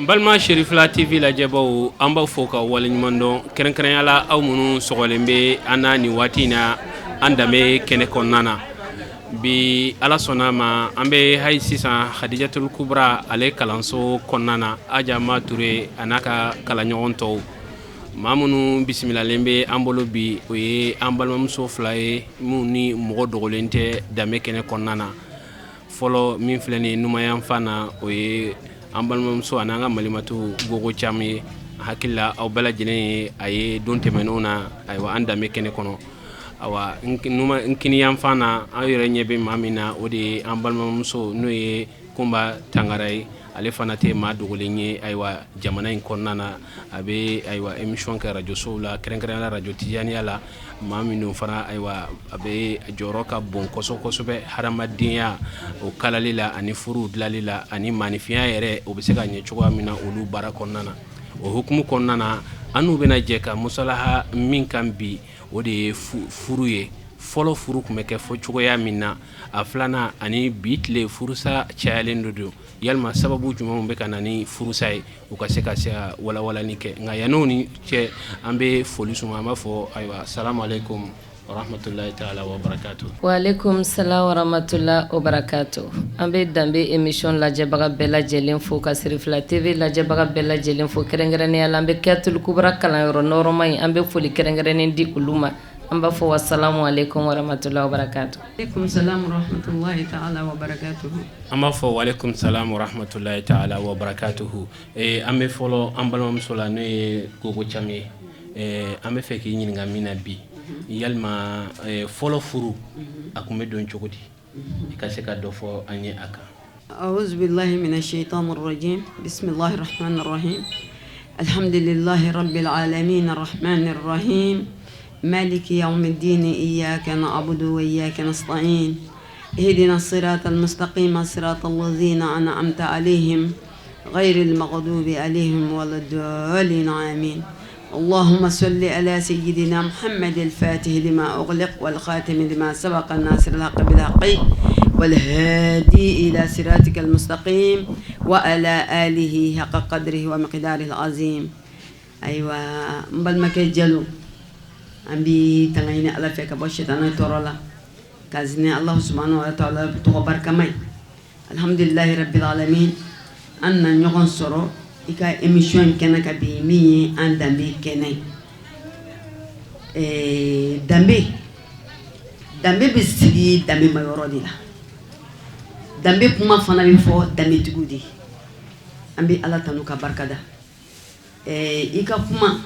N balima Cherifla TV lajɛbaw, an b'aw fo ka waleɲuman dɔn, kɛrɛnkɛrɛnya la aw minnu sɔgɔlen bɛ an na nin waati in na an danbe kɛnɛ kɔnɔna na. Bi, Ala sɔnna a ma, an bɛ hali sisan Hadijatul Kubra ale kalanso kɔnɔna na, Aja Ma Ture a n'a ka kalanɲɔgɔn tɔw. Maa minnu bisimilalen bɛ an bolo bi, o ye an balimamuso fila ye minnu ni mɔgɔ dogolen tɛ danbe kɛnɛ kɔnɔna na. Fɔlɔ min filɛ nin numanyanfan na, o ye an balimamuso ani an ka malimatu Gogo Cam ye. Hakili la aw bɛɛ lajɛlen ye a ye don tɛmɛnenw na, ayiwa, an danbe kɛnɛ kɔnɔ. Awa, n kiniyanfan na, aw yɛrɛ ɲɛ bɛ maa min na, o de ye an balimamuso n'o ye Kunba Tangara ye. Ale fana tɛ maa dogolen ye, ayiwa, jamana in kɔnɔna na. A bɛ, ayiwa, émission kɛ rajosow la, kɛrɛnkɛrɛnya rajo Tijaniya la. Maa minnu fana, ayiwa, a bɛ jɔyɔrɔ ka bon kosɛbɛ kosɛbɛ hadamadenya o kalali la ani furu dilanli la ani maaninfinya yɛrɛ, o bɛ se ka ɲɛ cogoya min na olu baara kɔnɔna na. O hukumu kɔnɔna na, an n'u bɛna jɛ ka musalaha min kan bi, o de ye furu ye. Fɔlɔ furu tun bɛ kɛ fɔ cogoya min na, a filanan ani bi tile furusa cayalen don don, yalima sababu jumɛnw bɛ ka na ni furusa ye, u ka se ka se ka walawalani kɛ. Nka yan'o ni cɛ, an bɛ foli suma, an b'a fɔ, ayiwa, salamu aleykum warahmatulahi taala wabarakatu. Waaleykum salam warahmatulahi wabarakatu. An bɛ danbe émission lajɛbaga bɛɛ lajɛlen fo, ka Cherifla TV lajɛbaga bɛɛ lajɛlen fo, kɛrɛnkɛrɛnnenya la an bɛ Kɛtul Kubra kalanyɔrɔ nɔrɔma in, an bɛ foli kɛrɛnkɛrɛnnen di olu ma. An b'a fɔ wasalamu aleykum warahmatulahi wabarakatu. Aleykum salam warahmatulahi taala wabarakatuhu. An b'a fɔ waaleykum salam warahmatulahi taala wabarakatuhu. An bɛ fɔlɔ an balimamuso la, n'o ye Gogo Cam ye. An bɛ fɛ k'i ɲininka min na bi, yalima fɔlɔ furu a tun bɛ don cogo di? I ka se ka dɔ fɔ an ye a kan. أعوذ بالله من الشيطان الرجيم، بسم الله الرحمن الرحيم، الحمد لله رب العالمين، الرحمن الرحيم، مالك يوم الدين، إياك نعبد وإياك نستعين، اهدنا الصراط المستقيم، صراط الذين أنعمت عليهم، غير المغضوب عليهم ولا الضالين، آمين. اللهم صل على سيدنا محمد الفاتح لما أغلق والخاتم لما سبق، الناصر الحق بالحق، والهادي إلى صراطك المستقيم، وعلى آله حق قدره ومقداره العظيم. Ayiwa, n balimakɛ Jalo, an bi tanga ɲini Ala fɛ ka bɔ sitanɛ tɔɔrɔ la, ka zini Alahu subahanahu wa taala tɔgɔ barikama ye. Alhamdulilahi rabbil alamin, an na ɲɔgɔn sɔrɔ i ka émission in kɛnɛ ka bi, min ye an danbe kɛnɛ ye. Danbe, danbe bɛ sigi danbe ma yɔrɔ de la. Danbe kuma fana bɛ fɔ danbetigiw de. An bɛ Ala tanu ka barikada. I ka kuma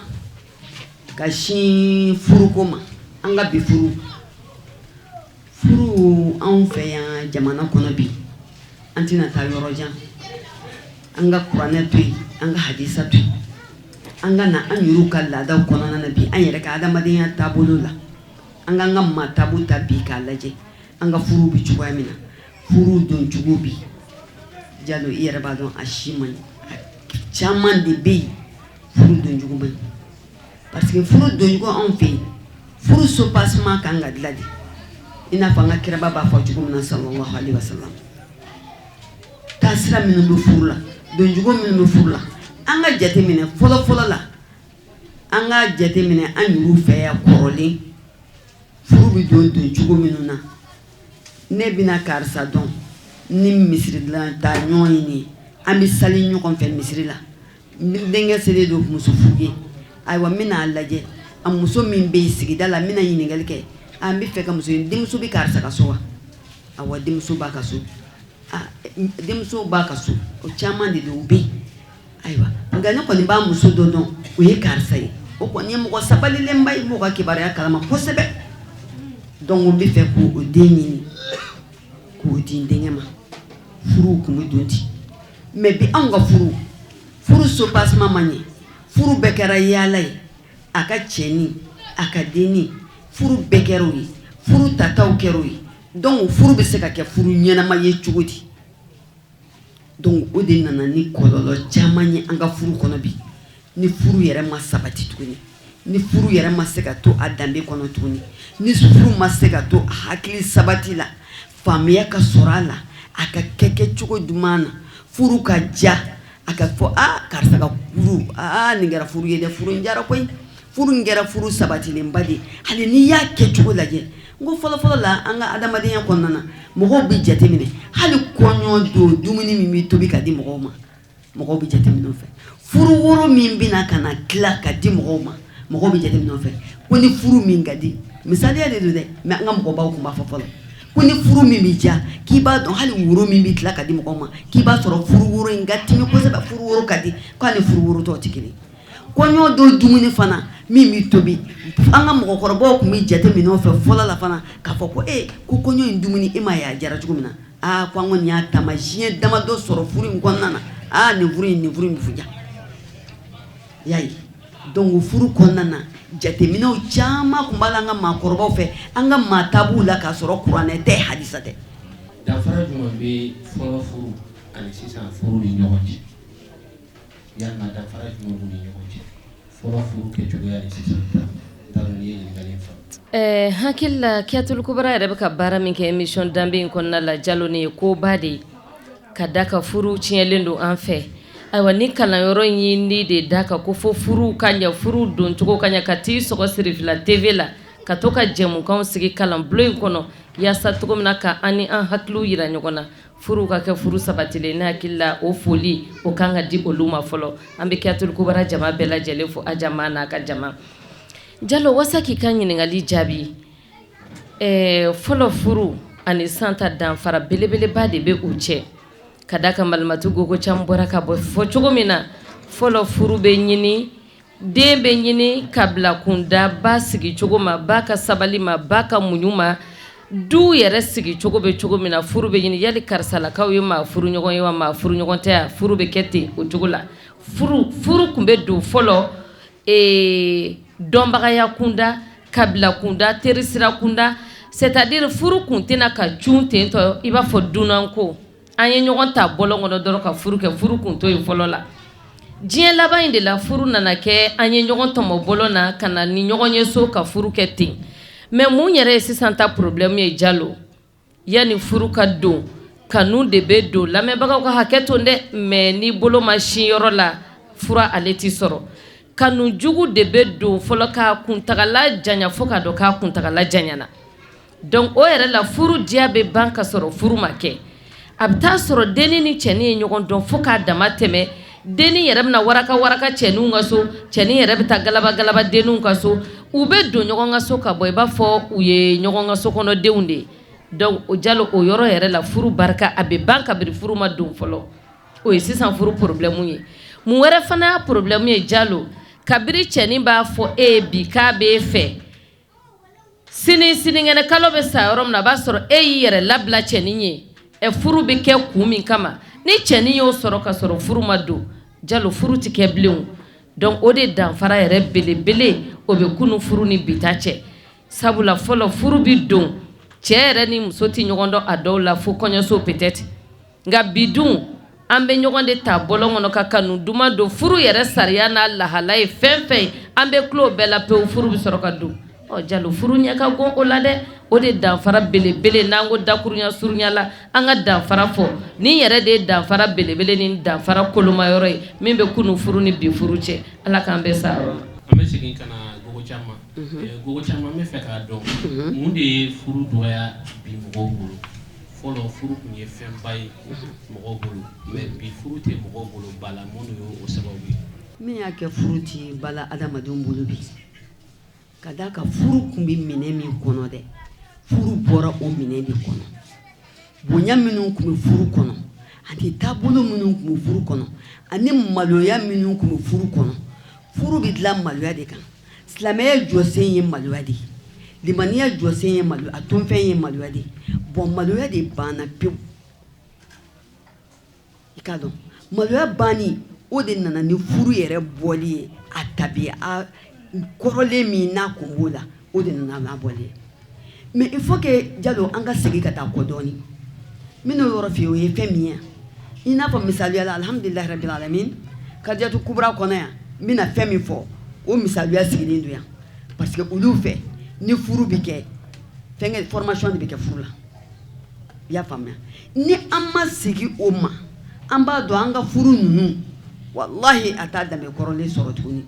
ka sin furuko ma, an ka bi furu, furu anw fɛ yan jamana kɔnɔ bi, an tɛna taa yɔrɔ jan. An ka kuranɛ to yen, an ka hadisa to yen, an ka na an yɛrɛw ka laadaw kɔnɔna na bi, an yɛrɛ ka adamadenya taabolo la, an k'an ka maa taabolo ta bi k'a lajɛ, an ka furu bɛ cogoya min na, furu don cogo bi. Jalo, i yɛrɛ b'a dɔn, a si man ɲi. A caman de bɛ yen, furu don cogo man ɲi, parce que furu don cogo anw fɛ yen, furu soubassement kan ka dilan de i n'a fɔ an ka kiraba b'a fɔ cogo min na, sallallahu alaihi wasallam. Taasira minnu bɛ furu la, doncogo minnu bɛ furu la, an ka jateminɛ fɔlɔ fɔlɔ la, an ka jateminɛ an yɛrɛw fɛ yan kɔrɔlen, furu bɛ don don cogo minnu na. Ne bɛna karisa dɔn ni misiri dilan ta ɲɔgɔn ye nin ye, an bɛ sali ɲɔgɔn fɛ misiri la. N denkɛ selen don muso furu ye, ayiwa, n bɛna lajɛ a muso min bɛ yen sigida la, n bɛna ɲininkali kɛ: an bɛ fɛ ka muso ye, denmuso bɛ karisa ka so wa? Awa, denmuso b'a ka so. Denmuso b'a ka so, o caman de don, u bɛ yen. Ayiwa, nka ne kɔni b'a muso dɔ dɔn, o ye karisa ye, o kɔni ye mɔgɔ sabalilenba ye, mɔgɔ ka kibaruya kalama kosɛbɛ. Donc n bɛ fɛ k'o den ɲini k'o di n denkɛ ma. Furuw tun bɛ don ten, mais bi anw ka furu, furu soubassement ma ɲɛ. Furu bɛɛ kɛra yaala ye, a ka cɛni, a ka denni, furu bɛɛ kɛra o ye, furu tataw kɛra o ye. Donc furu bɛ se ka kɛ furu ɲɛnama ye cogo di? Donc o de nana ni kɔlɔlɔ caman ye an ka furu kɔnɔ bi. Ni furu yɛrɛ ma sabati tuguni, ni furu yɛrɛ ma se ka to a danbe kɔnɔ tuguni, ni furu ma se ka to hakili sabati la, faamuya ka sɔrɔ a la, a ka kɛ kɛcogo jumɛn na, furu ka ja. A ka fɔ aa karisa ka furu, aa nin kɛra furu ye dɛ, furu in diyara koyi, furu in kɛra furu sabatilenba de ye. Hali n'i y'a kɛcogo lajɛ, n ko fɔlɔfɔlɔ la an ka adamadenya kɔnɔna na, mɔgɔw bɛ jateminɛ hali kɔɲɔ don dumuni min bɛ tobi ka di mɔgɔw ma, mɔgɔw bɛ jateminɛ o fɛ. Furu woro min bɛna ka na tila ka di mɔgɔw ma, mɔgɔw bɛ jateminɛ o fɛ. Ko ni furu min ka di, misaliya de don dɛ, mais an ka mɔgɔbaw tun b'a fɔ fɔlɔ ko ni furu min bɛ diya, k'i b'a dɔn hali woro min bɛ tila ka di mɔgɔw ma, k'i b'a sɔrɔ furu woro in ka timi kosɛbɛ, furu woro ka di, k'ale furu woro tɔw tɛ kelen. Kɔɲɔ don dumuni fana min bɛ tobi, an ka mɔgɔkɔrɔbaw tun bɛ jateminɛ o fɛ fɔlɔ la fana, k'a fɔ ko ee ko kɔɲɔ in dumuni, e m'a ye a diyara cogo min na, aa ko an kɔni y'a taamasiyɛn damadɔ sɔrɔ furu in kɔnɔna na, aa nin furu in, nin furu in bɛ diya. I y'a ye, donc furu kɔnɔna na jateminɛw caman tun b'a la an ka maakɔrɔbaw fɛ, an ka maa taabolo la, k'a sɔrɔ kuranɛ tɛ, hadisa tɛ. Danfara jumɛn bɛ fɔlɔ furu ani sisan furu ni ɲɔgɔn cɛ? Yalima danfara jumɛn b'u ni ɲɔgɔn cɛ, fɔlɔ furu kɛcogoya ni sisan ta? N t'a dɔn n'i ye ɲininkali in faamu. Hakili la Kiyatul Kubra yɛrɛ bɛ ka baara min kɛ émission danbe in kɔnɔna la, Jalo, nin ye koba de ye ka da ka furu tiɲɛlen don an fɛ. Ayiwa, ni kalanyɔrɔ in ye ni de da kan ko fo furu ka ɲɛ, furu doncogo ka ɲɛ, ka t'i sɔgɔ Sirifila TV la, ka to ka jɛmukanw sigi kalanbulon in kɔnɔ, yaasa cogo min na ka an ni an hakiliw yira ɲɔgɔn na, furu ka kɛ furu sabatilen. Ne hakili la, o foli o kan ka di olu ma fɔlɔ. An bɛ Kiyatul Kubra jama bɛɛ lajɛlen fo, a jama n'a ka jama. Jalo, wasa k'i ka ɲininkali jaabi, fɔlɔ furu ani sisan ta, danfara belebeleba de bɛ u cɛ, ka da ka malimatu gogo caman bɔra ka bɔ fɔ cogo min na. Fɔlɔ furu bɛ ɲini, den bɛ ɲini ka bila kunda ba sigi cogo ma, ba ka sabali ma, ba ka muɲu ma, du yɛrɛ sigi cogo bɛ cogo min na. Furu bɛ ɲini yali karisalakaw ye maa furu ɲɔgɔn ye wa, maa furu ɲɔgɔn tɛ yan. Furu bɛ kɛ ten o cogo la. Furu tun bɛ don fɔlɔ dɔnbagaya kunda, kabila kunda, terisira kunda, c'est à dire furu kun tɛna ka cun ten tɔ i b'a fɔ dunanko an ye ɲɔgɔn ta bɔlɔn kɔnɔ dɔrɔn ka furu kɛ. Furu kun to yen fɔlɔ la. Diɲɛ laban in de la, furu nana kɛ an ye ɲɔgɔn tɔmɔ bɔlɔn na ka na ni ɲɔgɔn ye so ka furu kɛ ten. Mais mun yɛrɛ ye sisan ta problème ye, Jalo? Yanni furu ka don, kanu de bɛ don. Lamɛnbagaw ka hakɛ to dɛ, mais ni bolo ma sin yɔrɔ la, fura ale ti sɔrɔ. Kanu jugu de bɛ don fɔlɔ k'a kuntagala janya fo k'a dɔn k'a kuntagala janyana. Donc o yɛrɛ la, furu diya bɛ ban ka sɔrɔ furu ma kɛ. A bɛ taa sɔrɔ denni ni cɛnin ye ɲɔgɔn dɔn fo k'a dama tɛmɛ. Denni yɛrɛ bɛna waraka waraka cɛninw ka so, cɛnin yɛrɛ bɛ taa galaba galaba denninw ka so. U bɛ don ɲɔgɔn ka so ka bɔ i b'a fɔ u ye ɲɔgɔn ka so kɔnɔdenw de ye. Donc o, Jalo, o yɔrɔ yɛrɛ la, furu barika a bɛ ban kabiri furu ma don fɔlɔ. O ye sisan furu problème ye. Mun wɛrɛ fana y'a problème ye, Jalo? Kabiri cɛnin b'a fɔ e ye bi k'a b'e fɛ, sini sinikɛnɛ, kalo bɛ sa yɔrɔ min na, a b'a sɔrɔ e y'i yɛrɛ labila cɛnin ye. Ɛ, furu bɛ kɛ kun min kama, ni cɛnin y'o sɔrɔ ka sɔrɔ furu ma don, Jalo, furu tɛ kɛ bilen. Donc o de danfara yɛrɛ belebele o bɛ kunun furu ni bi ta cɛ. Sabula fɔlɔ, furu bɛ don, cɛ yɛrɛ ni muso tɛ ɲɔgɔn dɔn a dɔw la fo kɔɲɔso peut-être. Nka bi dun, an bɛ ɲɔgɔn de ta bɔlɔn kɔnɔ ka kanu duman don. Furu yɛrɛ sariya n'a lahala ye fɛn fɛn ye, an bɛ tulo bɛɛ la pewu, furu bɛ sɔrɔ ka don. Ɔ Jalo, furu ɲɛ ka go o la dɛ. O de danfara belebele. N'an ko dakurunya surunya la, an ka danfara fɔ, nin yɛrɛ de ye danfara belebele ni danfara kolomayɔrɔ ye min bɛ kunun furu ni bi furu cɛ. Ala k'an bɛɛ sa yɔrɔ ma. An bɛ segin ka na Gogo caman. Gogo caman, an bɛ fɛ k'a dɔn mun de ye furu dɔgɔya bi mɔgɔw bolo. Fɔlɔ, furu tun ye fɛnba ye mɔgɔw bolo, mais bi furu tɛ mɔgɔw bolo ba la. Mun de ye o sababu ye? Min y'a kɛ furu ti bala adamadenw bolo bi, ka d'a kan furu tun bɛ minɛ min kɔnɔ dɛ, furu bɔra o minɛ de kɔnɔ. Bonya minnu tun bɛ furu kɔnɔ, ani taabolo minnu tun bɛ furu kɔnɔ, ani maloya minnu tun bɛ furu kɔnɔ. Furu bɛ dilan maloya de kan. Silamɛya jɔsen ye maloya de ye, limaniya jɔsen ye maloya, a tonfɛn ye maloya de ye. Bon, maloya de banna pewu. I k'a dɔn, maloya banni, o de nana ni furu yɛrɛ bɔli ye. A tabiya a kɔrɔlen min n'a kun b'o la, o de nana n'a bɔli ye. Mais il faut que, Jalo, an ka segin ka taa kɔ dɔɔni. N bɛn'o yɔrɔ f'i ye. O ye fɛn min ye, i n'a fɔ misaliya la, alhamdulilahi rabil alamin, Kadijatu Kubra kɔnɔ yan, n bɛna fɛn min fɔ, o misaliya sigilen don yan, parce que olu fɛ, ni furu bɛ kɛ, fɛnkɛ formation de bɛ kɛ furu la. I y'a faamuya? Ni an ma segin o ma, an b'a dɔn an ka furu ninnu Walahi, a t'a danbe kɔrɔlen sɔrɔ tuguni.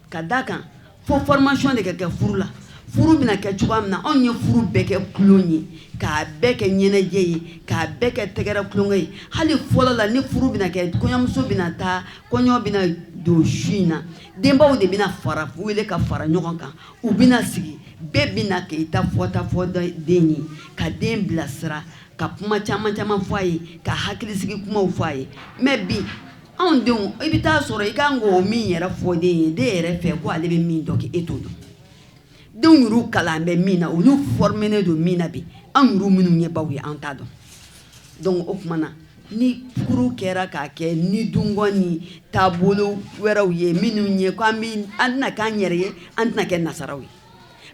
Ka d'a kan, fo formation de ka kɛ furu la. Furu bɛna kɛ cogoya min na, anw ye furu bɛɛ kɛ tulon ye, k'a bɛɛ kɛ ɲɛnajɛ ye, k'a bɛɛ kɛ tɛgɛrɛ tulonkɛ ye. Hali fɔlɔ la, ni furu bɛna kɛ, kɔɲɔmuso bɛna taa, kɔɲɔ bɛna don su in na, denbaw de bɛna fara wele ka fara ɲɔgɔn kan. U bɛna sigi, bɛɛ bɛna k'i ta fɔta fɔ den ye, ka den bilasira, ka kuma caman caman fɔ a ye, ka hakilisigi kumaw fɔ a ye. Mais bi, anw denw, i bɛ taa sɔrɔ i kan k'o min yɛrɛ fɔ den ye, den yɛrɛ fɛ ko ale bɛ min dɔn k'e t'o dɔn. Denw yɛrɛ kalan bɛ min na, olu formenen don min na bi, anw yɛrɛ minnu ye baw ye, an t'a dɔn. Donc o tuma na, ni furu kɛra k'a kɛ ni dungɔ ni taabolo wɛrɛw ye minnu ye ko an bɛ, an tɛna k'an yɛrɛ ye, an tɛna kɛ nasaraw ye.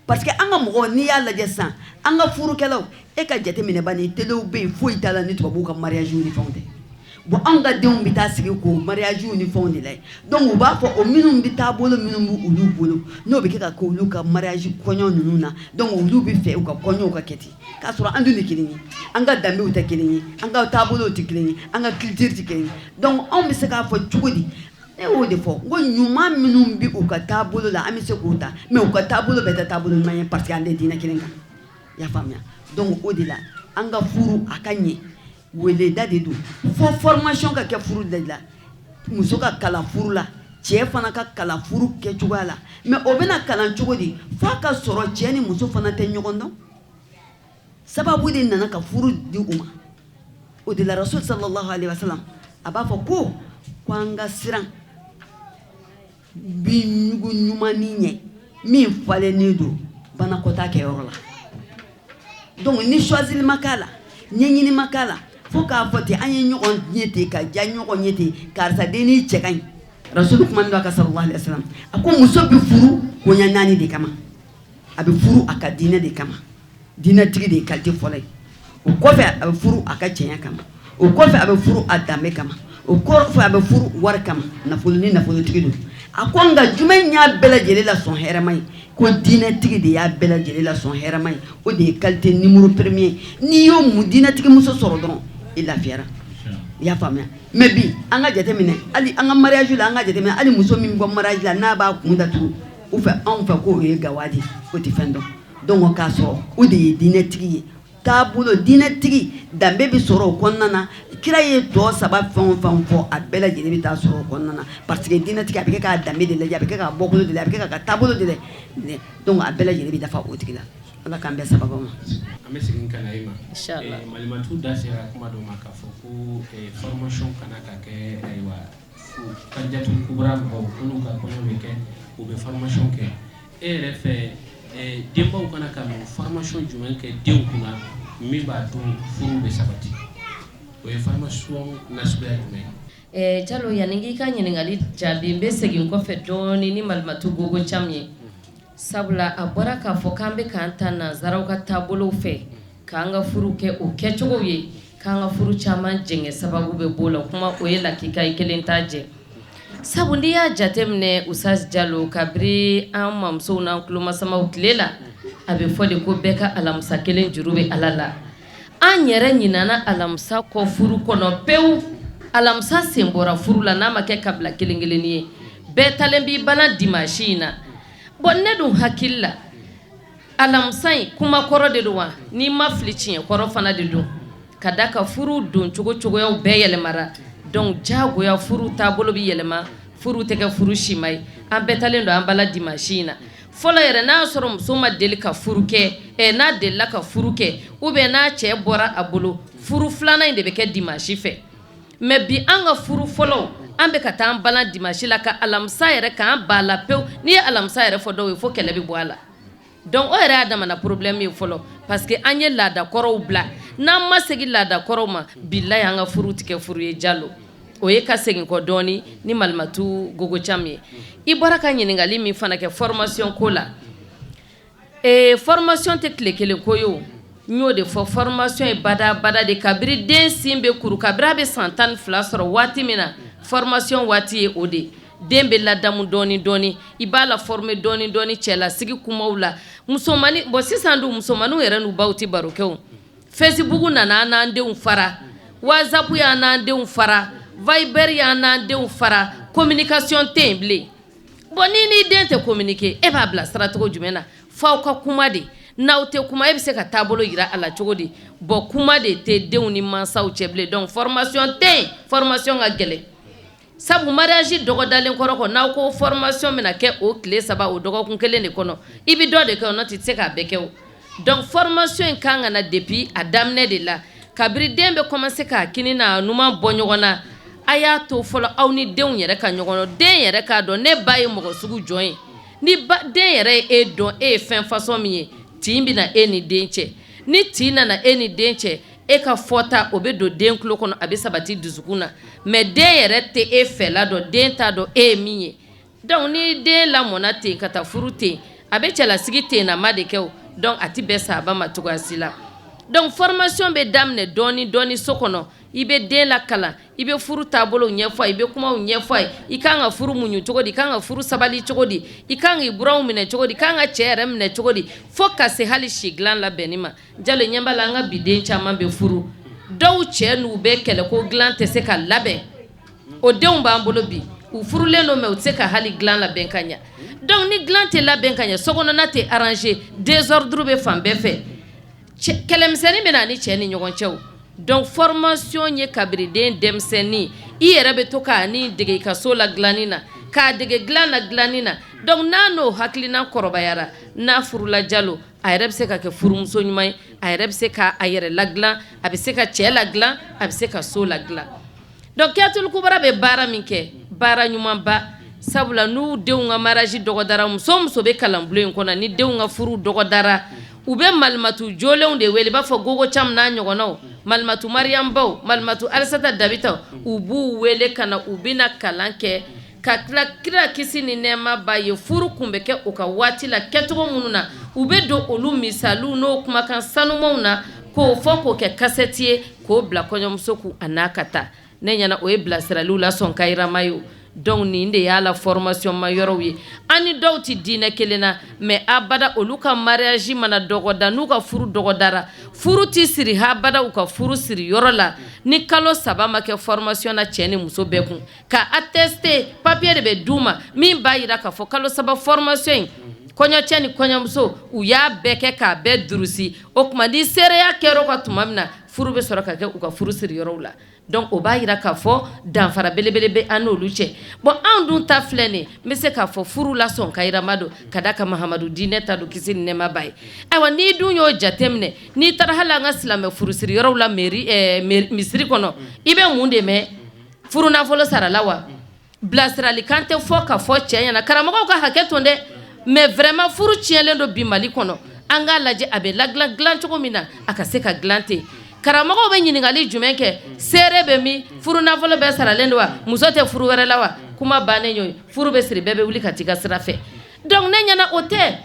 Parce que an ka mɔgɔw, n'i y'a lajɛ sisan, an ka furukɛlaw, e ka jateminɛ bani, telew bɛ yen, foyi t'a la ni tubabuw ka mariage ni fɛnw tɛ. Bon, anw ka denw bɛ taa sigi k'o mariage ni fɛnw de lajɛ. Donc u b'a fɔ o minnu bɛ taabolo minnu bɛ olu bolo, n'o bɛ kɛ ka kɛ olu ka mariage kɔɲɔ ninnu na, donc olu bɛ fɛ u ka kɔɲɔw ka kɛ ten, k'a sɔrɔ an dun tɛ kelen ye, an ka danbew tɛ kelen ye, an ka taabolow tɛ kelen ye, an ka culture tɛ kelen ye. Donc anw bɛ se k'a fɔ cogo di? Ne y'o de fɔ n ko ɲuman minnu bɛ u ka taabolo la, an bɛ se k'o ta, mais u ka taabolo bɛɛ tɛ taabolo ɲuman ye, parce que an tɛ diinɛ kelen kan. I y'a faamuya? Donc o de la, an ka furu a ka ɲɛ, weleda de don. Fo formation ka kɛ furu de la, muso ka kalan furu la, cɛ fana ka kalan furu kɛcogoya la. Mais o bɛna kalan cogo di? F'a ka sɔrɔ cɛ ni muso fana tɛ ɲɔgɔn dɔn. Sababu de nana ka furu di u ma. O de la, Rasul sallallahu alaihi wasallam a b'a fɔ ko an ka siran bin ɲugu ɲumannin ɲɛ min falennen don banakɔtaa kɛyɔrɔ la. Donc ni choisili ma k'a la, ɲɛɲini ma k'a la, fo k'a fɔ ten, an ye ɲɔgɔn ye ten ka diya ɲɔgɔn ye ten, karisa den ni cɛ ka ɲi. Rasulu kuma dɔ a ka sallallahu alaihi wasallam, a ko muso bɛ furu koɲɛ naani de kama. A bɛ furu a ka diinɛ de kama, diinɛtigi de ye qualité fɔlɔ ye. O kɔfɛ, a bɛ furu a ka cɛɲɛ kama. O kɔfɛ, a bɛ furu a danbe kama. O kɔfɛ, a bɛ furu wari kama, nafolo, ni nafolotigi don. A ko nka jumɛn y'a bɛɛ lajɛlen la sɔn hɛrɛma ye? Ko diinɛtigi de y'a bɛɛ lajɛlen la sɔn hɛrɛma ye. O de ye qualité numéro premier. N'i y'o mu diinɛtigi muso sɔrɔ dɔrɔn, i lafiyara. I y'a faamuya? Mais bi, an ka jateminɛ, hali an ka mariage la, an ka jateminɛ, hali muso min bɔ mariage la, n'a b'a kun datugu u fɛ, anw fɛ k'o ye gawa de, o tɛ fɛn dɔn. Donc k'a sɔrɔ o de ye diinɛtigi ye. Taabolo diinɛtigi, danbe bɛ sɔrɔ o kɔnɔna na. Kira ye tɔ saba fɛn o fɛn fɔ, a bɛɛ lajɛlen bɛ taa sɔrɔ o kɔnɔna na, parce que diinɛtigi, a bɛ kɛ k'a danbe de lajɛ, a bɛ kɛ k'a bɔkolo de lajɛ, a bɛ kɛ k'a ka taabolo de lajɛ. Donc a bɛɛ lajɛlen bɛ dafa o tigi la. Ala k'an bɛn sababa ma. An bɛ segin ka na e ma. Inchallah. Malimatu da sera kuma dɔ ma k'a fɔ ko formation kana ka kɛ. Ayiwa, Kadijatu Kubra mɔgɔw ko n'u ka kɔɲɔ bɛ kɛ, u bɛ formation kɛ. E yɛrɛ fɛ, denbaw kana ka mun formation jumɛn kɛ denw kunna min b'a to furu bɛ sabati? O ye formation nasuguya jumɛn ye? Jalo, yanni k'i ka ɲininkali jaabi, n bɛ segin kɔfɛ dɔɔni ni Malimatu Gogo Cam ye, sabula a bɔra k'a fɔ k'an bɛ k'an ta nanzaraw ka taabolow fɛ k'an ka furu kɛ o kɛcogow ye, k'an ka furu caman jɛngɛ sababu bɛ b'o la. Kuma o ye lakika ye, kelen t'a jɛ. Sabu n'i y'a jateminɛ, Usaz Jalo, kabiri an mamusow n'an kulomasamaw tile la, a bɛ fɔ de ko bɛɛ ka alamisa kelen juru bɛ Ala la. An yɛrɛ ɲinana alamisa kɔ furu kɔnɔ pewu. Alamisa sen bɔra furu la, n'a ma kɛ kabila kelen kelennin ye, bɛɛ talen b'i balan dimanche in na. Bon, ne dun hakili la, alamisa in kuma kɔrɔ de don wa, n'i ma fili, tiɲɛ kɔrɔ fana de don, ka da ka furu don cogo cogoyaw bɛɛ yɛlɛmara. Donc diyagoya furu taabolo bɛ yɛlɛma, furu tɛ kɛ furu sima ye. An bɛɛ talen don an bala dimanche in na. Fɔlɔ yɛrɛ, n'a y'a sɔrɔ muso ma deli ka furu kɛ, n'a delila ka furu kɛ, ou bien n'a cɛ bɔra a bolo, furu filanan in de bɛ kɛ dimanche fɛ. Mais bi, an ka furu fɔlɔ, an bɛ ka taa an balan dimanche la, ka alamisa yɛrɛ k'an ba la pewu. N'i ye alamisa yɛrɛ fɔ dɔw ye, fo kɛlɛ bɛ bɔ a la. Donc o yɛrɛ y'a damana problème ye fɔlɔ, parce que an ye laadakɔrɔw bila. N'an ma segin laadakɔrɔw ma, bilayi, an ka furu tɛ kɛ furu ye. Jalo, o ye ka segin kɔ dɔɔni ni Malimatu Gogo Cam ye. I bɔra ka ɲininkali min fana kɛ formation ko la, formation tɛ tile kelen ko ye. O n y'o de fɔ, formation ye badabada de. Kabiri den sin bɛ kuru, kabiri a bɛ san 12 sɔrɔ waati min na, formation waati ye o de. Den bɛ ladamu dɔɔni dɔɔni, i b'a la former dɔɔni dɔɔni cɛlasigi kumaw la. Musomanin, bon, sisan dun, musomaninw yɛrɛ n'u baw tɛ baro kɛ. O Facebook nana an n'an denw fara, WhatsApp y'an n'an denw fara. Viber y'an n'an denw fara, communication tɛ yen bilen. Bon, ni n'i den tɛ communiquer, e b'a bila sira cogo jumɛn na? F'aw ka kuma de. N'aw tɛ kuma, e bɛ se ka taabolo jira a la cogo di? Bon, kuma de tɛ denw ni mansaw cɛ bilen. Donc formation tɛ yen, formation ka gɛlɛn, sabu mariage dɔgɔdalen kɔrɔ kɔ, n'aw ko formation bɛna kɛ o tile 3, o dɔgɔkun kelen de kɔnɔ, i bɛ dɔ de kɛ o, n'o tɛ i tɛ se k'a bɛɛ kɛ o. Donc formation in kan ka na depuis a daminɛ de la, kabiri den bɛ commencer k'a kini n'a numan bɔ ɲɔgɔn na. A y'a to fɔlɔ aw ni denw yɛrɛ ka ɲɔgɔn dɔn, den yɛrɛ k'a dɔn ne ba ye mɔgɔ sugu jɔn ye. Ni ba den yɛrɛ ye e dɔn, e ye fɛn façon min ye, tin bɛna e ni den cɛ. Ni tin nana e ni den cɛ, e ka fɔta o bɛ don den tulo kɔnɔ, a bɛ sabati dusukun na. Mais den yɛrɛ tɛ e fɛla dɔn, den t'a dɔn e ye min ye. Donc ni den lamɔna ten ka taa furu ten, a bɛ cɛlasigi ten na ma de kɛ o. Donc a tɛ bɛn saba ma cogoya si la. Donc formation bɛ daminɛ dɔɔni dɔɔni so kɔnɔ. I bɛ den lakalan, i bɛ furu taabolo ɲɛfɔ, i bɛ kumaw ɲɛfɔ ye, i kan ka furu muɲu cogo di, i kan ka furu sabali cogo di, i kan k'i buranw minɛ cogo di, i kan ka cɛ yɛrɛ minɛ cogo di, fo ka se hali si dilan labɛnni ma. Jalo, ɲɛ b'a la, an ka bi den caman bɛ furu, dɔw cɛ n'u bɛ kɛlɛ ko dilan tɛ se ka labɛn. O denw b'an bolo bi, u furulen don, mais u tɛ se ka hali dilan labɛn ka ɲɛ. Donc ni dilan tɛ labɛn ka ɲɛ, sokɔnɔna tɛ arranger, désordre bɛ fan bɛɛ fɛ, kɛlɛmisɛnnin bɛ na ni cɛ ni ɲɔgɔn cɛ. Donc formation ye kabiri den denmisɛnnin, i yɛrɛ bɛ to k'a ni dege i ka so la dilanni na, k'a dege dilan na dilanni na. Donc n'a n'o hakilina kɔrɔbayara, n'a furula, Jalo, a yɛrɛ bɛ se ka kɛ furumuso ɲuman ye, a yɛrɛ bɛ se k'a yɛrɛ ladilan, a bɛ se ka cɛ ladilan, a bɛ se ka so ladilan. Donc Kiyatul Kubara bɛ baara min kɛ, baara ɲumanba, sabula n'u denw ka mariage dɔgɔdara, muso o muso bɛ kalanbulon in kɔnɔ, ni denw ka furu dɔgɔdara, u bɛ malimatu jolenw de wele, i b'a fɔ Gogo Cam n'a ɲɔgɔnnaw, malimatu Mariam Baw, malimatu Alisata Dabitaw, u b'u wele ka na, u bɛna kalan kɛ ka tila. Kira kisi ni nɛɛma b'a ye, furu kun bɛ kɛ u ka waati la kɛcogo minnu na, u bɛ don olu misaliw n'o kumakan sanumanw na k'o fɔ, k'o kɛ kasɛti ye, k'o bila kɔɲɔmuso kun a n'a ka taa. Ne ɲɛna, o ye bilasiraliw la sɔn kayirama ye. Donc nin de y'a la formation ma yɔrɔw ye. An ni dɔw tɛ diinɛ kelen na, mais abada olu ka mariage mana dɔgɔda, n'u ka furu dɔgɔdara, furu tɛ siri habada u ka furu siri yɔrɔ la ni kalo 3 ma kɛ formation na cɛ ni muso bɛɛ kun, ka attester. Papier de bɛ d'u ma min b'a jira k'a fɔ kalo 3 formation in, kɔɲɔcɛ ni kɔɲɔmuso, u y'a bɛɛ kɛ k'a bɛɛ durusi. O tuma ni seereya kɛra o ka tuma min na, furu bɛ sɔrɔ ka kɛ u ka furu siri yɔrɔw la. Donc o b'a jira k'a fɔ danfara belebele bɛ an n'olu cɛ. Bon, anw dun ta filɛ nin, n bɛ se k'a fɔ furu la sɔn kayirama don, ka da ka Mahamadu diinɛ ta don, kisi ni nɛɛma b'a ye. Ayiwa, n'i dun y'o jateminɛ, n'i taara hali an ka silamɛ furusiri yɔrɔw la, mairie, misiri kɔnɔ, i bɛ mun de mɛn? Furu nafolo sarala wa? Bilasiralikan tɛ fɔ ka fɔ cɛ ɲɛna. Karamɔgɔw ka hakɛ to dɛ, mais vraiment furu tiɲɛlen don bi Mali kɔnɔ. An k'a lajɛ a bɛ ladilan dilan cogo min na, a ka se ka dilan ten. Karamɔgɔw bɛ ɲininkali jumɛn kɛ? Seere bɛ min? Furu nafolo bɛɛ saralen don wa? Muso tɛ furu wɛrɛ la wa? Kuma bannen y'o ye, furu bɛ siri, bɛɛ bɛ wuli ka t'i ka sira fɛ. Donc ne ɲɛna, o tɛ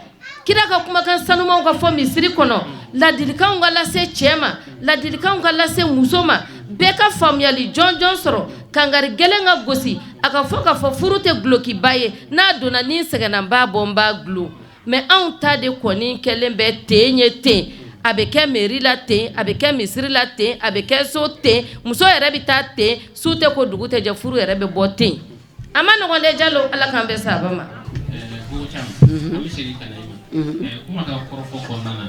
kira ka kumakan sanumanw ka fɔ misiri kɔnɔ, ladilikanw ka lase cɛ ma, ladilikanw ka lase muso ma, bɛɛ ka faamuyali jɔnjɔn sɔrɔ, kangari gɛlɛn ka gosi, a ka fɔ k'a fɔ furu tɛ dulokiba ye, n'a donna ni n sɛgɛnna n b'a bɔ, n b'a dulon. Mais anw ta de kɔni kɛlen bɛ ten ye ten. A bɛ kɛ mairie la ten, a bɛ kɛ misiri la ten, a bɛ kɛ so ten, muso yɛrɛ bɛ taa ten, su tɛ ko dugu tɛ jɛ, furu yɛrɛ bɛ bɔ ten. A ma nɔgɔn dɛ, Jalo, Ala k'an bɛn sababa ma. An bɛ segin ka na i ma kuma ka kɔrɔfɔ kɔnɔna na.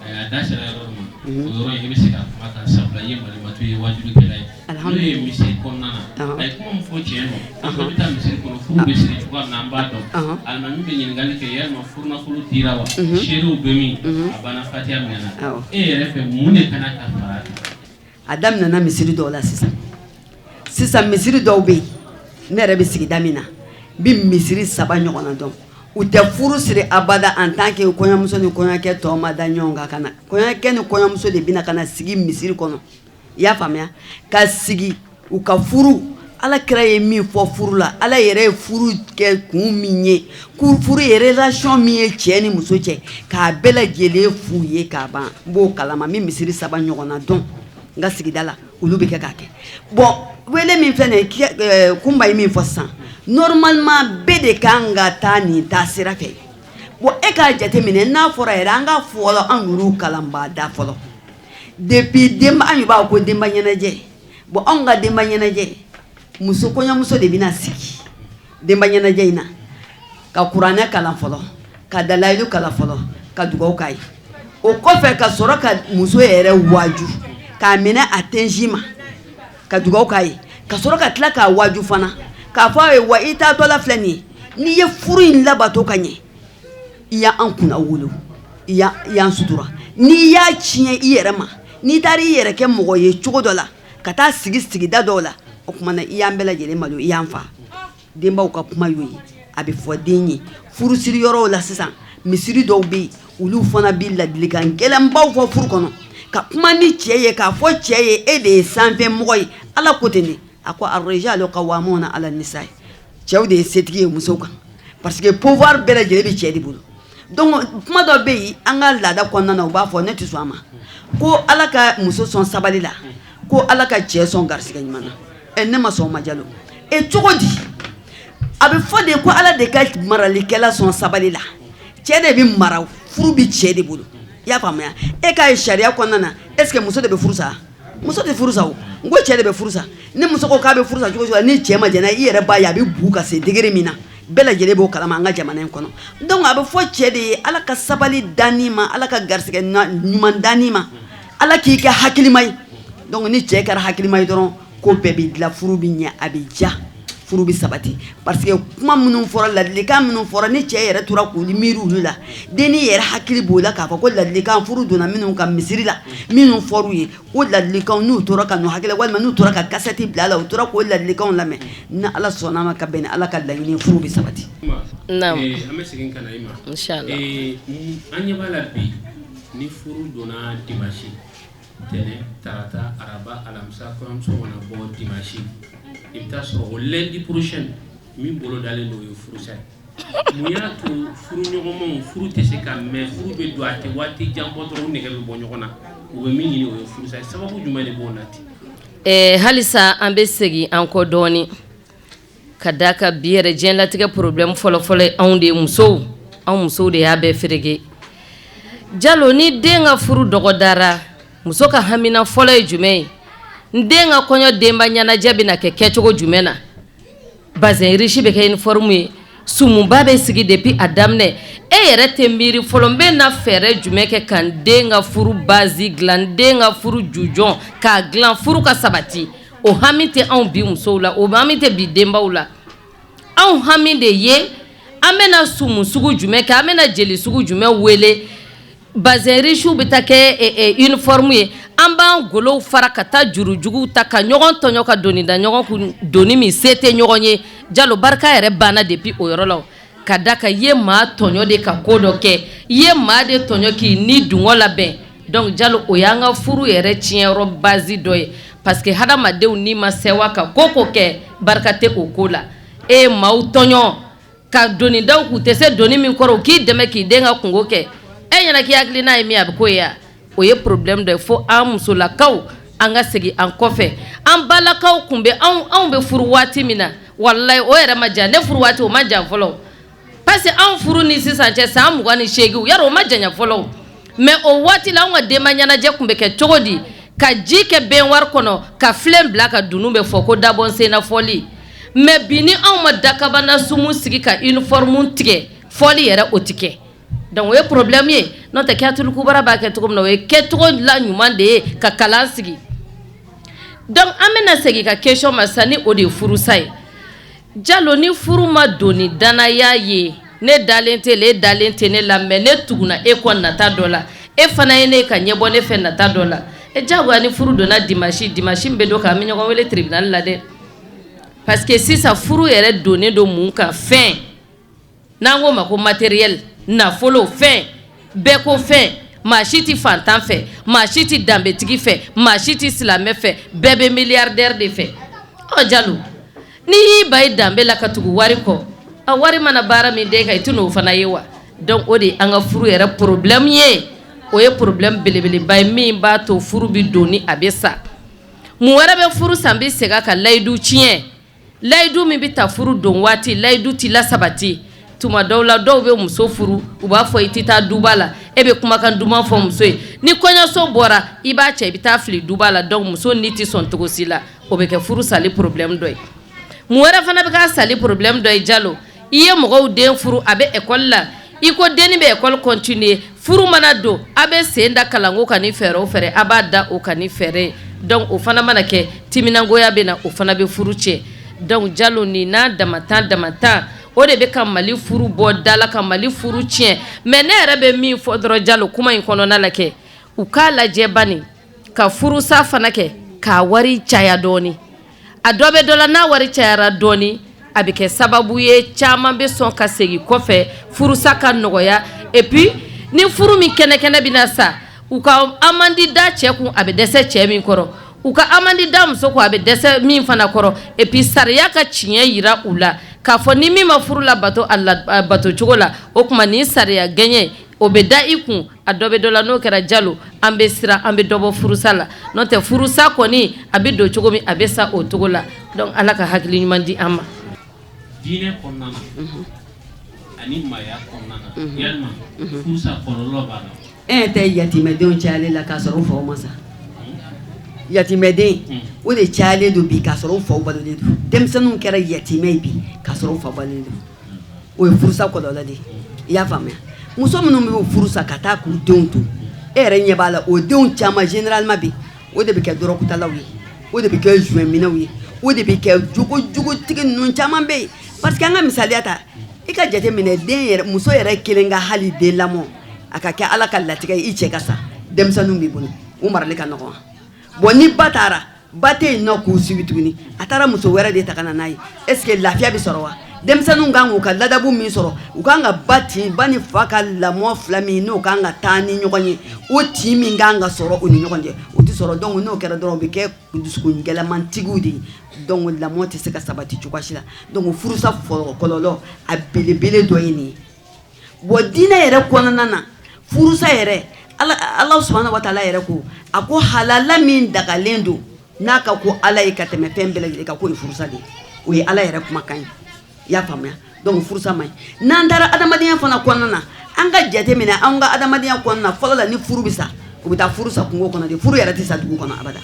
A da sera yɔrɔ ma, o yɔrɔ in, i bɛ se ka kuma kan, sabula i ye malimatu ye, wajulikɛla ye, n'o ye misiri kɔnɔna na. A ye kuma min fɔ, tiɲɛ don. An bɛɛ bɛ taa misiri kɔnɔ, furu bɛ siri cogoya min na, an b'a dɔn. Alimami bɛ ɲininkali kɛ, yalima furunafolo dira wa? Seerew bɛ min? A banna, fatiya minɛna. E yɛrɛ fɛ, mun de kana ka fara a kan? A daminɛna misiri dɔw la sisan. Sisan misiri dɔw bɛ yen, ne yɛrɛ bɛ sigida min na, n bɛ misiri 3 ɲɔgɔnna dɔn, u tɛ furu siri abada en tant que kɔɲɔmuso ni kɔɲɔkɛ tɔ ma da ɲɔgɔn kan ka na. Kɔɲɔkɛ ni kɔɲɔmuso de bɛna ka na sigi misiri kɔnɔ, i y'a faamuya, ka sigi u ka furu. Ala kira ye min fɔ furu la, Ala yɛrɛ ye furu kɛ kun min ye, furu ye relation min ye cɛ ni muso cɛ, k'a bɛɛ lajɛlen f'u ye k'a ban. N b'o kalama, n bɛ misiri 3 ɲɔgɔnna dɔn n ka sigida la, olu bɛ kɛ k'a kɛ. Bon, wele min filɛ nin ye, Kunba ye min fɔ sisan, normalement bɛɛ de kan ka taa nin taa sira fɛ. Bon, e k'a jateminɛ, n'a fɔra yɛrɛ an ka fɔlɔ an yɛrɛw kalanbaa da fɔlɔ, depuis denba, an b'a ko denba ɲɛnajɛ. Bon, anw ka denba ɲɛnajɛ Muso kɔɲɔmuso de bɛna sigi denba ɲɛnajɛ in na ka kuranɛ kalan fɔlɔ, ka dalayilu kalan fɔlɔ, ka dugawu k'a ye. O kɔfɛ ka sɔrɔ ka muso yɛrɛ waaju k'a minɛ a tenji ma, ka dugawu k'a ye, ka sɔrɔ ka tila k'a waaju fana, k'a fɔ a ye wa i taatɔla filɛ nin ye, n'i ye furu in labato ka ɲɛ, i y'an kunna wolo, i y'an sutura. N'i y'a tiɲɛ i yɛrɛ ma, n'i taara i yɛrɛ kɛ mɔgɔ ye cogo dɔ la, ka taa sigi sigida dɔw la, o tuma na i y'an bɛɛ lajɛlen malo, i y'an fa. Denbaw ka kuma y'o ye, a bɛ fɔ den ye. Furusiri yɔrɔw la sisan, misiri dɔw bɛ yen, olu fana bɛ ladilikan gɛlɛnbaw fɔ furu kɔnɔ, ka kuma ni cɛ ye, k'a fɔ cɛ ye e de ye sanfɛmɔgɔ ye. Ala ko ten de, a ko arrijalu qawwamuna ala nisa, cɛw de ye setigi ye musow kan, parce que pouvoir bɛɛ lajɛlen bɛ cɛ de bolo. Donc kuma dɔ bɛ yen an ka laada kɔnɔna na, u b'a fɔ, ne tɛ sɔn a ma, ko Ala ka muso sɔn sabali la, ko Ala ka cɛ sɔn garisɛgɛ ɲuman na. Ɛ, ne ma sɔn o ma. Jalo, e cogo di? A bɛ fɔ de ko Ala de ka maralikɛla sɔn sabali la, cɛ de bɛ mara, furu bɛ cɛ de bolo. I y'a faamuya? E k'a ye sariya kɔnɔna na, est ce que muso de bɛ furu sa? Muso tɛ furu sa o, n ko cɛ de bɛ furu sa. Ni muso ko k'a bɛ furu sa cogo cogo la, ni cɛ ma jɛn n'a ye, i yɛrɛ b'a ye a bɛ bu ka se degré min na, bɛɛ lajɛlen b'o kalama an ka jamana in kɔnɔ. Donc a bɛ fɔ cɛ de ye, Ala ka sabali danni ma, Ala ka garisɛgɛ ɲuman danni ma, Ala k'i kɛ hakilima ye. Donc ni cɛ kɛra hakilima ye dɔrɔn, ko bɛɛ bɛ dilan, furu bɛ ɲɛ, a bɛ diya, furu bɛ sabati, parce que kuma minnu fɔra, ladilikan minnu fɔra, ni cɛ yɛrɛ tora k'u miiri olu la, denni yɛrɛ hakili b'o la k'a fɔ ko ladilikan furu donna minnu ka misiri la, minnu fɔr'u ye, o ladilikanw, n'u tora ka n'u hakili, walima n'u tora ka kasɛti bila a la, u tora k'o ladilikanw lamɛn, ni Ala sɔnna ma, ka bɛn ni Ala ka laɲini, furu bɛ sabati. Naam. An bɛ segin ka na i ma. Inshallah. An ɲɛ b'a la bi, ni furu donna dimanche, tɛnɛ, tarata, araba, alamisa, kɔɲɔmuso mana bɔ dimanche, i bɛ taa sɔrɔ o lundi prochain min bolo dalen don, o ye furusa ye. Mun y'a to furuɲɔgɔnmaw furu tɛ se ka mɛn? Furu bɛ don, a tɛ waati jan bɔ dɔrɔn, u nɛgɛ bɛ bɔ ɲɔgɔn na, u bɛ min ɲini, o ye furusa ye. Sababu jumɛn de b'o nati? Halisa an bɛ segin an kɔ dɔɔni ka da ka bi yɛrɛ diɲɛlatigɛ problème fɔlɔfɔlɔ ye anw de ye musow, anw musow de y'a bɛɛ fereke. Jalo, ni den ka furu dɔgɔdara, muso ka hamina fɔlɔ ye jumɛn ye? N den ka kɔɲɔ denba ɲɛnajɛ bɛna kɛ kɛcogo jumɛn na? Bazin riche bɛ kɛ uniforme ye, sumuba bɛ sigi depuis a daminɛ. E yɛrɛ tɛ miiri fɔlɔ n bɛ na fɛɛrɛ jumɛn kɛ ka n den ka furu base dilan, n den ka furu jujɔn k'a dilan, furu ka sabati. O hami tɛ anw bi musow la, o hami tɛ bi denbaw la. Anw hami de ye an bɛna sumu sugu jumɛn kɛ, an bɛna jeli sugu jumɛn wele, bazin riche bɛ taa kɛ uniforme ye, an b'an golow fara ka taa jurujuguw ta ka ɲɔgɔn tɔɲɔ, ka doni da ɲɔgɔn kun, doni min se tɛ ɲɔgɔn ye. Jalo, barika yɛrɛ banna depuis o yɔrɔ la, ka da kan i ye maa tɔɲɔ de ka ko dɔ kɛ, i ye maa de tɔɲɔ k'i ni dungɔ labɛn. Donc Jalo, o y'an ka furu yɛrɛ tiɲɛyɔrɔ base dɔ ye, parce que hadamadenw n'i ma sɛwa ka ko ko kɛ, barika tɛ o ko la. E ye maaw tɔɲɔ ka doni daw k'u tɛ se doni min kɔrɔ, u k'i dɛmɛ k'i den ka kungo kɛ, e ɲɛna k'i hakili n'a ye min ye, a bɛ k'o ye wa? O ye problème dɔ ye. Fo an musolakaw, an ka segin an kɔfɛ. An balakaw tun bɛ anw bɛ furu waati min na, walayi, o yɛrɛ ma jan. Ne furu waati, o ma jan fɔlɔ, parce que anw furu ni sisan cɛ san 28, yarɔ, o ma janya fɔlɔ. Mais o waati la, anw ka denba ɲɛnajɛ tun bɛ kɛ cogo di? Ka ji kɛ baignoire kɔnɔ, ka filen bila ka dunun bɛ fɔ ko dabɔ senna fɔli. Mais bi, ni anw ma dakabana sumu sigi ka uniforme tigɛ, fɔli yɛrɛ o tɛ kɛ. Donc o ye problème ye. N'o tɛ, Kiyatulu Kubara b'a kɛ cogo min na, o ye kɛcogo la ɲuman de ye ka kalan sigi. Donc an bɛna segin ka question ma sisan, ni o de ye furusa ye. Jalo, ni furu ma don ni danaya ye, ne dalen tɛ e dalen tɛ ne la, mais ne tuguna e kɔ nata dɔ la, e fana ye ne ka ɲɛbɔ ne fɛ nata dɔ la, e diyagoya ni furu donna dimanche, dimanche min bɛ don k'an bɛ ɲɔgɔn wele tribunal la dɛ. Parce que sisan furu yɛrɛ donnen don mun kan? Fɛn n'an k'o ma ko matériel, nafolo, fɛn bɛɛ ko fɛn. Maa si tɛ fantan fɛ, maa si tɛ danbetigi fɛ, maa si tɛ silamɛ fɛ, bɛɛ bɛ milliardaire de fɛ. Ɔ Jalo, n'i y'i ba i danbe la ka tugu wari kɔ, a wari mana baara min d'e kan, i tɛ n'o fana ye wa? Donc o de ye an ka furu yɛrɛ problème ye. O ye problème belebeleba ye min b'a to furu bɛ don ni a bɛ sa. Mun wɛrɛ bɛ furu san? Bɛ segin a kan, layidu tiɲɛ. Layidu min bɛ ta furu don waati, layidu tɛ lasabati. Tuma dɔw la, dɔw bɛ muso furu, u b'a fɔ i tɛ taa duba la, e bɛ kumakan duman fɔ muso ye, ni kɔɲɔso bɔra, i b'a cɛ, i bɛ taa fili duba la. Donc muso ni tɛ sɔn cogo si la, o bɛ kɛ furu sali problème dɔ ye. Mun wɛrɛ fana bɛ k'a sali problème dɔ ye Jalo, i ye mɔgɔw den furu, a bɛ école la, i ko denni bɛ école continuer, furu mana don, a bɛ sen da kalanko kan ni fɛɛrɛ o fɛɛrɛ, a b'a da o kan ni fɛɛrɛ ye. Donc o fana mana kɛ, timinangoya bɛ na, o fana bɛ furu tiɲɛ. Donc Jalo, nin n'a damatan damatan, o de bɛ ka Mali furu bɔ da la, ka Mali furu tiɲɛ. Mais ne yɛrɛ bɛ min fɔ dɔrɔn Jalo, kuma in kɔnɔna la kɛ, u k'a lajɛ bani ka furusa fana kɛ k'a wari caya dɔɔni. A dɔ bɛ dɔ la, n'a wari cayara dɔɔni, a bɛ kɛ sababu ye caman bɛ sɔn ka segin kɔfɛ, furusa ka nɔgɔya. Et puis ni furu min kɛnɛkɛnɛ bɛna sa, u ka amende da cɛ kun, a bɛ dɛsɛ cɛ min kɔrɔ, u ka amende da muso kun, a bɛ dɛsɛ min fana kɔrɔ. Et puis sariya ka tiɲɛ yira u la k'a fɔ ni min ma furu la bato a bato cogo la, o tuma nin sariya gɛɲɛ o bɛ da i kun. A dɔ bɛ dɔ la, n'o kɛra Jalo, an bɛ siran, an bɛ dɔ bɔ furusa la. N'o tɛ, furusa kɔni a bɛ don cogo min, a bɛ sa o cogo la. Donc Ala ka hakili ɲuman di an ma. Diinɛ kɔnɔna na ani maaya kɔnɔna na, yalima furusa kɔlɔlɔ b'a la? E tɛ yatimɛdenw cayalen la k'a sɔrɔ u faw ma sa. Yatimɛden, o de cayalen don bi k'a sɔrɔ u faw balolen don. Denmisɛnninw kɛra yatimɛ ye bi k'a sɔrɔ u fa balolen don. O ye furusa kɔlɔlɔ de ye, i y'a faamuya? Muso minnu bɛ furu sa ka taa k'u denw to, e yɛrɛ ɲɛ b'a la, o denw caman généralement bi, o de bɛ kɛ dɔrɔgutalaw ye, o de bɛ kɛ joint ye, o de bɛ kɛ jogo jugutigi ninnu caman bɛ yen. Parce que an ka misaliya ta, i ka jate minɛ, den yɛrɛ, muso yɛrɛ kelen ka hali den lamɔ, a ka kɛ Ala ka latigɛ ye, i cɛ ka sa, denmisɛnninw b'i bolo, u marali ka nɔgɔn. Bon, ni ba taara, ba tɛ yen nɔ k'u suivi tuguni, a taara muso wɛrɛ de ta ka na n'a ye, est ce que lafiya bɛ sɔrɔ wa? Denmisɛnninw kan k'u ka ladabu min sɔrɔ, u kan ka ba tin, ba ni fa ka lamɔ fila min n'o kan ka taa ni ɲɔgɔn ye, o tin min kan ka sɔrɔ u ni ɲɔgɔn cɛ, o tɛ sɔrɔ. Donc n'o kɛra dɔrɔn, o bɛ kɛ dusukun gɛlɛmantigiw de ye. Donc lamɔ tɛ se ka sabati cogoya si la. Donc furusa kɔlɔlɔ a belebele dɔ ye nin ye. Bon, diinɛ yɛrɛ kɔnɔna na, furusa yɛrɛ, Ala subahana wa taala yɛrɛ ko, a ko halala min dagalen don n'a ka ko Ala ye ka tɛmɛ fɛn bɛɛ lajɛlen kan, k'o ye furusa de ye. O ye Ala yɛrɛ kumakan ye, i y'a faamuya? Donc furusa man ɲi. N'an taara adamadenya fana kɔnɔna na, an ka jate minɛ, an ka adamadenya kɔnɔna na, fɔlɔ la, ni furu bɛ sa, u bɛ taa furu sa kungo kɔnɔ de. Furu yɛrɛ tɛ sa dugu kɔnɔ abada,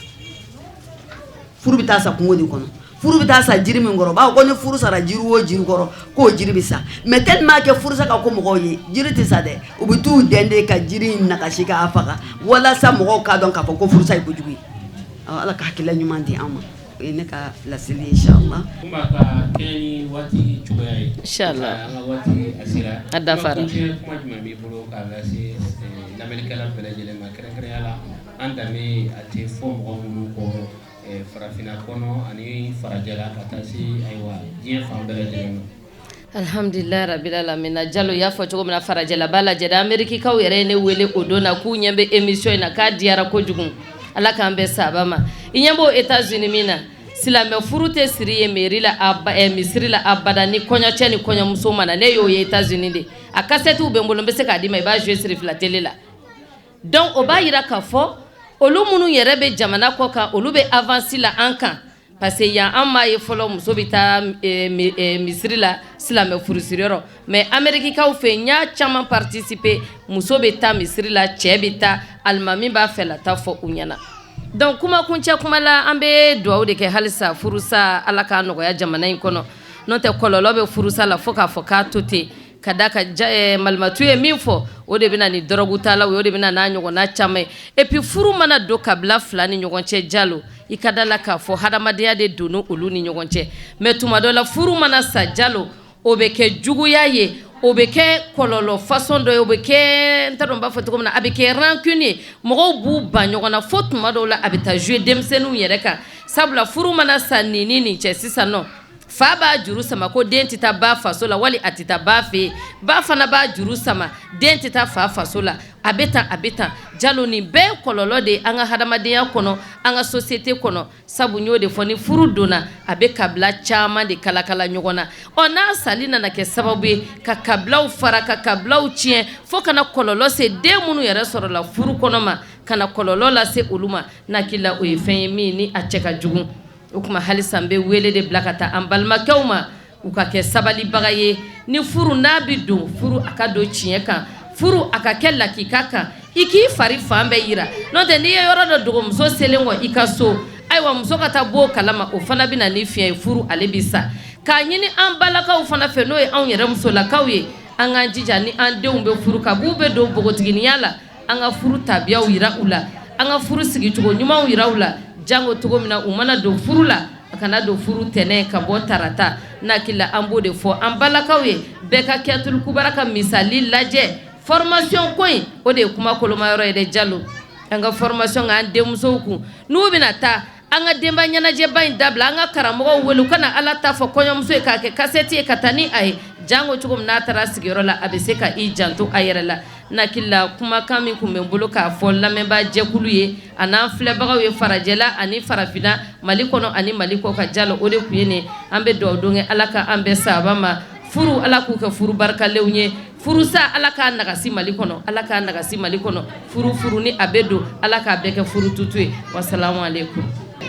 furu bɛ taa sa kungo de kɔnɔ. Furu bɛ taa sa jiri min kɔrɔ, u b'a fɔ ko ni furu sara jiri o jiri kɔrɔ, k'o jiri bɛ sa. Mais tellement que furusa ka ko mɔgɔw ye, jiri tɛ sa dɛ, u bɛ t'u dɛn ka jiri in nagasi k'a faga walasa mɔgɔw k'a dɔn k'a fɔ ko furusa ye kojugu ye. Ala ka hakilila ɲuman di an ma, o ye ne ka laseli ye, inchallah. Kuma ka kɛɲɛ ni waati cogoya ye. Inchallah. An ka waati a sera. A dafara. Kuncɛ kuma jumɛn b'i bolo k'a lase lamɛnnikɛla bɛɛ lajɛlen ma, kɛrɛnkɛrɛnya la an danbe a tɛ fɔ mɔgɔ minnu kɔ farafinna kɔnɔ ani farajɛla ka taa se ayiwa diɲɛ fan bɛɛ lajɛlen ma? Alhamdulilayi rabil alamina. Jalo, y'a fɔ cogo min na, farajɛla b'a lajɛ dɛ. Amerikikaw yɛrɛ ye ne wele o don na k'u ɲɛ bɛ émission in na, k'a diyara kojugu. Ala k'an bɛn saba ma. I ɲɛ b'o États-Unis min na, silamɛ furu tɛ siri ye mairie la, misiri la abada, ni kɔɲɔcɛ ni kɔɲɔmuso ma na. Ne y'o ye États-Unis de. A kasɛtiw bɛ n bolo, n bɛ se k'a d'i ma, i b'a jouer siri fila télé la. Donc o b'a yira k'a fɔ olu minnu yɛrɛ bɛ jamana kɔ kan, olu bɛ avance la an kan, parce que yan an m'a ye fɔlɔ muso bɛ taa misiri la silamɛ furusiriyɔrɔ. Mais amerikikaw fɛ yen, n y'a caman participer, muso bɛ taa misiri la, cɛ bɛ taa, alimami b'a fɛlata fɔ u ɲɛna. Donc kuma kuncɛ kuma la, an bɛ dugawu de kɛ halisa, furusa Ala k'a nɔgɔya jamana in kɔnɔ. N'o tɛ, kɔlɔlɔ bɛ furusa la fo k'a fɔ k'a to ten. Ka da ka malimatu ye min fɔ, o de bɛ na ni dɔrɔgutalaw ye, o de bɛ na n'a ɲɔgɔnna caman ye. Et puis furu mana don kabila fila ni ɲɔgɔn cɛ, Jalo, i ka da la k'a fɔ hadamadenya de donna olu ni ɲɔgɔn cɛ. Mais tuma dɔ la, furu mana sa, Jalo, o bɛ kɛ juguya ye, o bɛ kɛ kɔlɔlɔ façon dɔ ye, o bɛ kɛ, n t'a dɔn n b'a fɔ cogo min na, a bɛ kɛ rancune ye, mɔgɔw b'u ban ɲɔgɔn na fo tuma dɔw la a bɛ taa jouer denmisɛnninw yɛrɛ kan. Sabula furu mana sa nin ni nin cɛ sisan nɔ, fa b'a juru sama ko den tɛ taa ba faso la, wali a tɛ taa ba fɛ yen, ba fana b'a juru sama den tɛ taa fa faso la. A bɛ tan, a bɛ tan. Jalo, nin bɛɛ ye kɔlɔlɔ de ye an ka hadamadenya kɔnɔ, an ka société kɔnɔ. Sabu n y'o de fɔ, ni furu donna, a bɛ kabila caman de kalakala ɲɔgɔn na. Ɔ, n'a sali nana kɛ sababu ye ka kabilaw fara, ka kabilaw tiɲɛ, fo kana kɔlɔlɔ se den minnu yɛrɛ sɔrɔla furu kɔnɔ ma, ka na kɔlɔlɔ lase olu ma, n hakili la o ye fɛn ye min ni a cɛ ka jugu. O tuma halisa n bɛ wele de bila ka taa an balimakɛw ma, u ka kɛ sabalibaga ye. Ni furu n'a bɛ don, furu a ka don tiɲɛ kan, furu a ka kɛ lakika kan, i k'i fari fan bɛɛ yira. N'o tɛ, n'i ye yɔrɔ dɔ dogo, muso selen kɔ i ka so, Ayiwa, muso ka taa bɔ o kalama, o fana bɛ na ni fiɲɛ ye, furu ale bɛ sa. K'a ɲini an balakaw fana fɛ, n'o ye anw yɛrɛ musolakaw ye, an k'an jija ni an denw bɛ furu, ka b'u bɛ don npogotiginiya la, an ka furu tabiyaw yira u la, an ka furu sigicogo ɲumanw yira u la, jango cogo min na u mana don furu la, a kana don furu tɛnɛn ka bɔ tarata. N'a la, an b'o de fɔ an balakaw ye. Bɛɛ ka Kiyatulu Kubara ka misali lajɛ. Formation ko in, o de ye kuma kolomayɔrɔ ye dɛ, Jalo. An ka formation k'an denmusow kun n'u bɛna taa. An ka denba ɲɛnajɛba in dabila, an ka karamɔgɔw wele u kana Ala ta fɔ kɔɲɔmuso ye k'a kɛ kasɛti ye ka taa ni a ye, jango cogo min n'a taara sigiyɔrɔ la, a bɛ se ka i janto a yɛrɛ la. N hakili la, kumakan min tun bɛ n bolo k'a fɔ lamɛnbaa jɛkulu ye a n'an filɛbagaw ye farajɛla ani farafinna, Mali kɔnɔ ani Mali kɔ ka, Jalo, o de tun ye nin. An bɛ dugawu don kɛ, Ala ka an bɛɛ saba ma. Furu, Ala k'u kɛ furu barikalenw ye. Furusa, Ala k'a nagasi Mali kɔnɔ, Ala k'a nagasi Mali kɔnɔ. Furu furu ni a bɛ don, Ala k'a bɛɛ kɛ furu tutu ye. Wasalamu aleykum.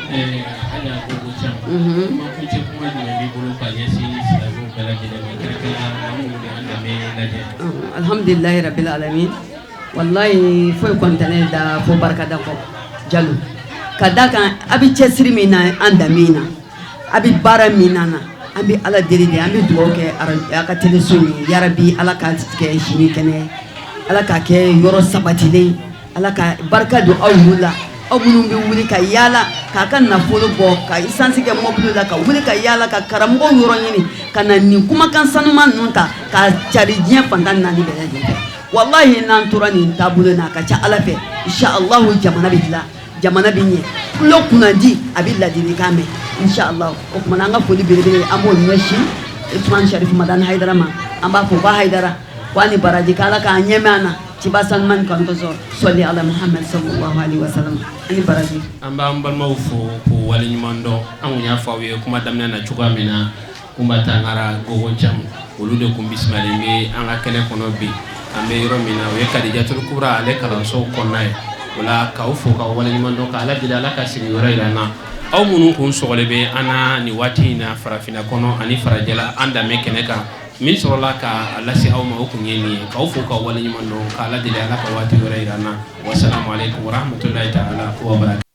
Hali a ko ca, kuma kuncɛ kuma jumɛn b'i bolo ka ɲɛsin silamɛw bɛɛ lajɛlen ma, kɛrɛnkɛrɛnnenya la maa minnu bɛ an danbe lajɛ? Alhamdulilayi rabil alamin. Wallahi, foyi kɔni tɛ ne da fo barikada kɔ, Jalo, ka da kan a bɛ cɛsiri min na an danbe na, a bɛ baara min na, an bɛ Ala deli de, an bɛ dugawu kɛ a ka teleso ye. Yarabi, Ala ka kɛ sini kɛnɛ, Ala k'a kɛ yɔrɔ sabatilen, Ala ka barika don aw yɛrɛ la, aw minnu bɛ wuli ka yaala k'a ka nafolo bɔ ka essence kɛ mobili la, ka wuli ka yaala ka karamɔgɔw yɔrɔ ɲini ka na nin kumakan sanuman ninnu ta ka cari diɲɛ fantan naani bɛɛ lajɛlen fɛ. Walahi, n'an tora nin taabolo in na, a ka ca Ala fɛ, inshallah, jamana bɛ dilan, jamana bɛ ɲɛ. Tulo kunnandi, a bɛ ladilikan mɛn, inshallah. O tuma, an ka foli belebele, an b'o ɲɛsin Usman Sharif Madani Hayidara ma. An b'a fɔ ko Hayidara ko a ni baraji, k'Ala k'an ɲɛmɛ an na ciba sanuman kanu kosɔn. Sɔli ala Muhammad sallallahu alaihi wasallam. Ani baraji. An b'an balimaw fo k'u waleɲuman dɔn. An kun y'a fɔ aw ye kuma daminɛ na cogoya min na, Kunba Tangara Gogo Jam, olu de kun bisimilalen bɛ an ka kɛnɛ kɔnɔ bi. An bɛ yɔrɔ min na, o ye Kadijatul Kubra ale kalanso kɔnɔna ye. O la, k'aw fo k'aw waleɲuman dɔn, k'Ala deli, Ala ka sigi yɔrɔ yira an na. Aw minnu kun sɔgɔlen bɛ an na nin waati in na, farafinna kɔnɔ ani farajɛla, an danbe kɛnɛ kan, min sɔrɔla ka lase aw ma, o kun ye nin ye. K'aw fo k'aw waleɲuman dɔn, k'Ala deli, Ala ka waati wɛrɛ yira an na. Wasalamu aleykum warahmatulahi taala wabarakatuh.